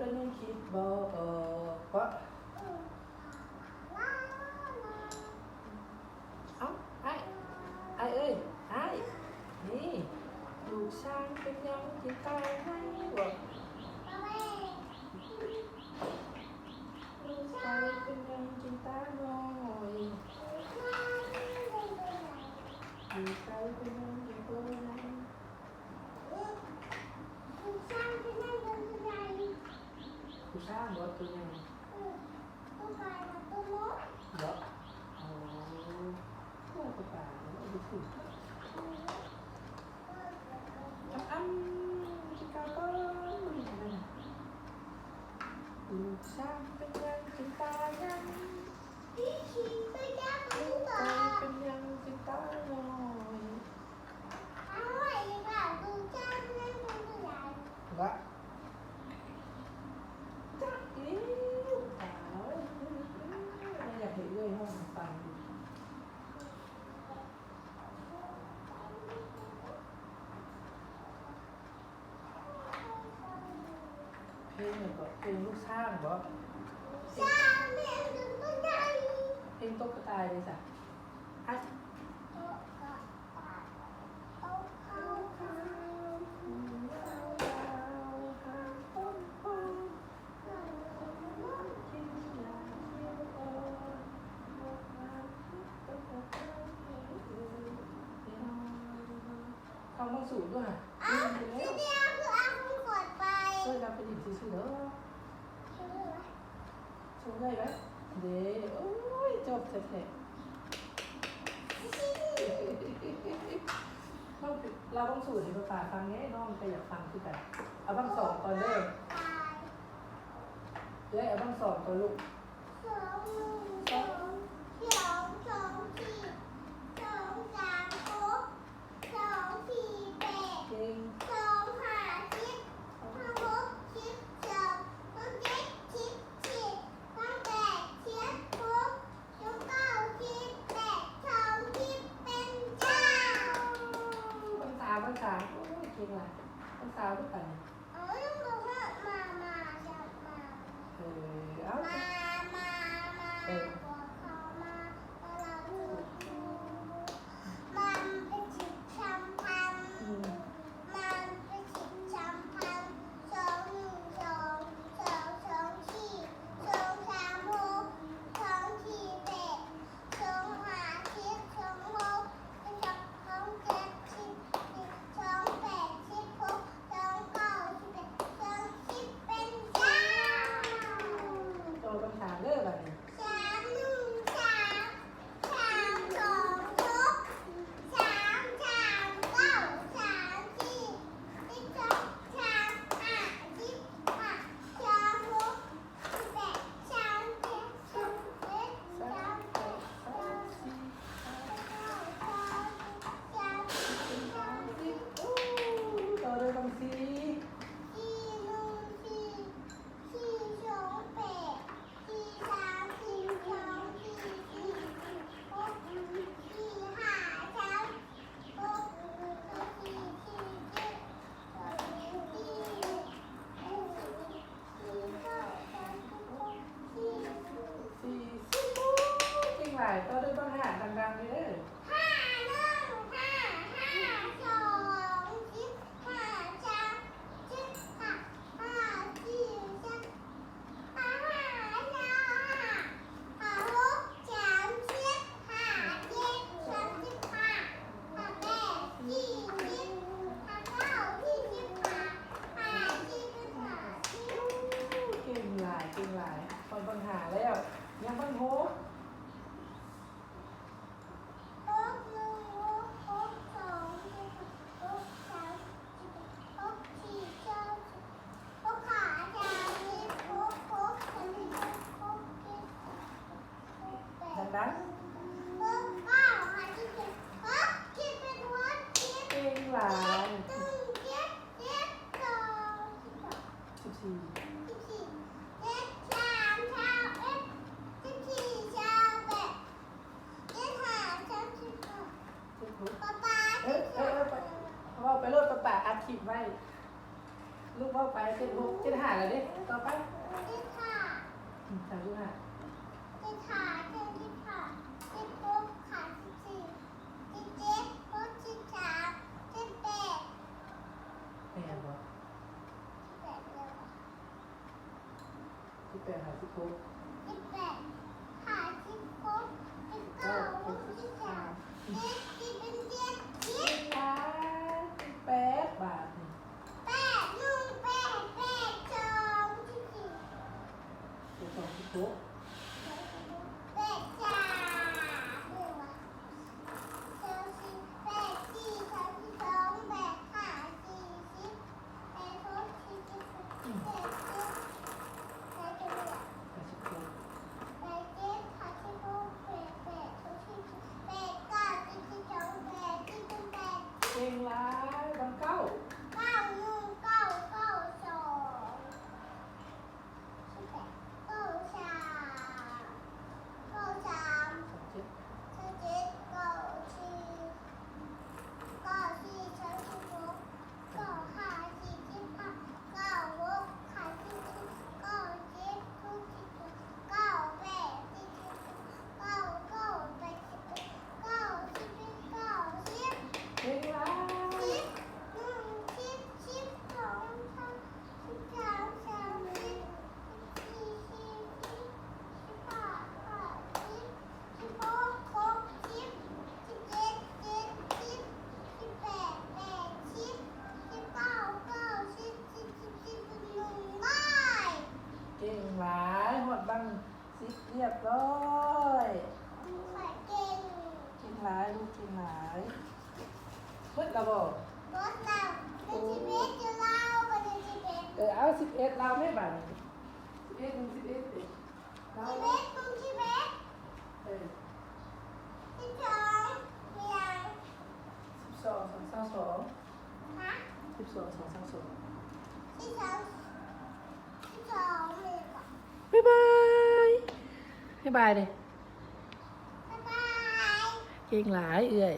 ກໍຍັງຄິດບໍ່ອອກເບາະ. ເອົ້າ ອ້າຍ ອ້າຍເອີຍ ອ້າຍ ນີ້ ລູກຊ້າງເປັນຫຍັງຈຶ່ງຕາໃຫຍ່ເບາະ? ລູກໄກ່ເປັນຫຍັງຈຶ່ງຕານ້ອຍ? ລູກໄກ່ເປັນຫຍັງຈຶ່ງໂຕໃຫຍ່? ຜູ້ຊ້າງບໍ່ໂຕໃຫຍ່? ເບາະ? ໂອ້ ໂຕປາເນາະ ບໍ່ຖືກ. ອຳ ອຳ ກິນເຂົ້າກ່ອນ. ລູກຊ້າງເປັນຫຍັງຈຶ່ງຕາໃຫຍ່? ລູກໄກ່ເປັນຫຍັງຈຶ່ງຕານ້ອຍ? ວະ ຈັກອີກ ຕາຍ ຢາກໃຫ້ເອື້ອຍຮ້ອງໃຫ້ຟັງ. ເພງຫຍັງເກາະ? ເພງລູກຊ້າງເບາະ? ເພງຕົກກະຕ່າຍເດຊະ? ຟັງເບິ່ງສູນດ້ວຍຫະ. ອ້າວ ເອົາຂອງຂວັນໄປ ເອີ ນຳໄປຫຼິ້ນຊື່ໆເດີ. ສົ່ງເອື້ອຍໄວ້ເດ້. ໂອ້ຍ ຈົບແທ້ໆ. ລາວເບິ່ງສູນໃຫ້ປ້າຟັງແດ່ ນ້ອງກໍຢາກຟັງຄືກັນ. ເອົາບັ້ງສອງກ່ອນເດີ. ເອື້ອຍ ເອົາບັ້ງສອງກ່ອນລູກ. ສອງ ໜຶ່ງ ສອງ ສອງ ສອງ ສີ່ ສອງ ສາມ ຫົກ ສອງ ສີ່ ແປດ ເກັ່ງ ສອງ ຫ້າ ສິບ ສອງ ຫົກ ສິບສອງ ສອງ ເຈັດ ສິບສີ່ ສອງ ແປດ ສິບຫົກ ສອງ ເກົ້າ ສິບແປດ ສອງ ສິບເປັນເຈົ້າ. ບັ້ງສາມ ບັ້ງສາມ ໂອ້ຍ ເກັ່ງຫຼາຍ. ບັ້ງສາມຄືກັນ. ເອີ ຍັງບໍ່ຮອດມາ ມາ ມາ ເອີ ເອົາ ມາ ມາ ມາ ເອີ ພວກເຮົາມາ ພວກເຮົາຢູ່ ມັນເປັນສິດສຳຄັນ ອືມ ມັນເປັນສິດສຳຄັນ ສອງ ໜຶ່ງ ສອງ ສອງ ສອງ ສີ່ ສອງ ສາມ ຫົກ ສອງ ສີ່ ແປດ ສອງ ຫ້າ ສິບ ສອງ ຫົກ ສອງ ເຈັດ ສິບ ສອງ ແປດ ສິບຫົກ ສອງ ເກົ້າ ສິບແປດ ສອງ ສິບເປັນເຈົ້າ. ຕໍ່ບັນຫາເດີບັດນີ້. ສາມ ໜຶ່ງ ສາມ ສາມ ສອງ ຫົກ ສາມ ສາມ ເກົ້າ ສາມ ສີ່ ສິບສອງ ສາມ ຫ້າ ສິບຫ້າ ສາມ ຫົກ ສິບແປດ ສາມ ເຈັດ ສາມ ແປດ ສາມ ເກົ້າ ສາມ ສິບ ໂອ້ ຕໍ່ເດີບັນຊີ ສີ່ ໜຶ່ງ ສີ່ ສີ່ ສອງ ແປດ ສີ່ ສາມ ສິບສອງ ສີ່ ສີ່ ຫົກ ສີ່ ຫ້າ ສາມ ສີ່ ເຈັດ ສີ່ ສີ່ ເກົ້າ ສາມ ສິບຫົກ ສີ່ ສີ່ ໂອ້ ເກັ່ງຫຼາຍ. ຕໍ່ດ້ວຍບັນຫາດັງໆເດີ. ຫ້າ ໜຶ່ງ ຫ້າ ຫ້າ ສອງ ສິບ ຫ້າ ສາມ ສິບຫ້າ ຫ້າ ສີ່ ສາມ ຫ້າ ຫ້າ ສາມ ຫ້າ ຫົກ ສາມສິບ ຫ້າ ເຈັດ ສາມສິບຫ້າ ຫ້າ ແປດ ສີ່ສິບ ຫ້າ ເກົ້າ ສີ່ສິບຫ້າ ຫ້າສິບຫ້າ ເກັ່ງຫຼາຍ ເກັ່ງຫຼາຍ. ຮອດບັນຫາແລ້ວ ຍັງບັນຫົກ. ຫົກ ໜຶ່ງ ຫົກ ຫົກ ສອງ ເຈັດ ຫົກ ສາມ ສິບ ຫົກ ສີ່ ເກົ້າ ສິບ ຫົກ ຫ້າ ສາມສິບ ຫົກ ຫົກ ສາມສິບ ຫົກ ເຈັດ ຫົກ ແປດ ດັງໆ ຫົກ ເກົ້າ ຫ້າສິບເຈັດ ຫົກ ເຈັດ ເປັນຫົກ ເຈັດ ເກັ່ງຫຼາຍ. ເຈັດ ໜຶ່ງ ເຈັດ ເຈັດ ສອງ ສິບສອງ ສິບສີ່ ສິບສີ່ ເຈັດ ສາມ ຊາວເອັດ ສິບສີ່ ຊາວແປດ ເຈັດ ຫ້າ ສາມສິບຫ້າ ເຈັດ ຫົກ ປ້າ ປ້າ ເອີ ເອີ ເອີ ເວົ້າໄປໂລດ ປ້າ ປ້າອັດຄລິບໄວ້. ລູກເວົ້າໄປ ເຈັດຫົກ ເຈັດຫ້າ ແລ້ວເດ້ ຕໍ່ໄປ ເຈັດຫ້າ ອືມ ສາມສິບຫ້າ ເຈັດຫ້າ ເຈັດສິບຫ້າ ເຈັດຫົກ ຫ້າສິບສີ່ ເຈັດເຈັດ ຫົກສິບສາມ ເຈັດແປດ ແມ່ນບໍ່? ເຈັດແປດແລ້ວຫວາ? ສິບແປດ ຫ້າສິບຫົກ ສິບແປດ ຫ້າສິບຫົກ ສິບເກົ້າ ຫົກສິບສາມ ເຈັດສິບເອັດ ເຈັດສິບ ຫຼາຍ ສິບແປດ ບາດນີ້ ແປດໜຶ່ງ ແປດ ແປດສອງ ສິບສີ່ ແປດສອງ ສິບຫົກ ແປດສາມ ແມ່ນຫວາ? ສາມສິບ ແປດສີ່ ສາມສິບສອງ ແປດຫ້າ ສີ່ສິບ ແປດຫົກ ສີ່ສິບ ແປດເຈັດ ແປດເຈັດ ຫ້າສິບຫົກ ແປດເຈັດ ຫ້າສິບຫົກ ແປດແປດ ຫົກສິບ ແປດເກົ້າ ເຈັດສິບສອງ ແປດສິບ ແປດສິບ ເກັ່ງຫຼາຍ ບາງເກົ້າ ເກົ້າໜຶ່ງ ເກົ້າ ເກົ້າສອງ ສິບແປດ ເກົ້າສາມ ເກົ້າສາມ ຊາວເຈັດ ຊາວເຈັດ ເກົ້າສີ່ ເກົ້າສີ່ ສາມສິບຫົກ ເກົ້າຫ້າ ສີ່ສິບຫ້າ ເກົ້າຫົກ ຫ້າສິບຫົກ ເກົ້າເຈັດ ຫົກສິບຫົກ ເກົ້າແປດ ເຈັດສິບເຈັດ ເກົ້າເກົ້າ ແປດສິບເອັດ ເກົ້າສິບເອັດ ເກົ້າສິບ ເກັ່ງຫຼາຍ ສິບໜຶ່ງ ສິບ ສິບສອງ ສິບສາມ ສາມສິບ ສິບສີ່ ສີ່ສິບ ສິບຫ້າ ຫ້າສິບ ສິບຫົກ ຫົກສິບ ສິບເຈັດ ເຈັດສິບ ສິບແປດ ແປດສິບ ສິບເກົ້າ ເກົ້າສິບ ສິບສິບ ສິບໜຶ່ງ ຮ້ອຍ ເກັ່ງຫຼາຍ ຮອດບັງສິບ ຮຽບຮ້ອຍ ຂ້ອຍເກັ່ງ ເກັ່ງຫຼາຍ ລູກເກັ່ງຫຼາຍ ໝົດແລ້ວບໍ່? ໝົດແລ້ວ ເປັນສິບເອັດຢູ່ແລ້ວ ບັດນີ້ສິບເອັດ ເອີ ເອົາ ສິບເອັດ ລາວແມ່ບາດນີ້ ສິບເອັດ ໜຶ່ງ ສິບເອັດ ເດ້ ລາວ ສິບເອັດ ໜຶ່ງ ສິບເອັດ ເອີ ສິບສອງ ອີຫຍັງ? ສິບສອງ ສອງ ຊາວສອງ ຮະ? ສິບສອງ ສອງ ຊາວສອງ ສິບສອງ ສິບສອງ ແມ່ນບໍ່? ບາຍບາຍ ບາຍບາຍເດ້ ບາຍບາຍ ເກັ່ງຫຼາຍເອື້ອຍ.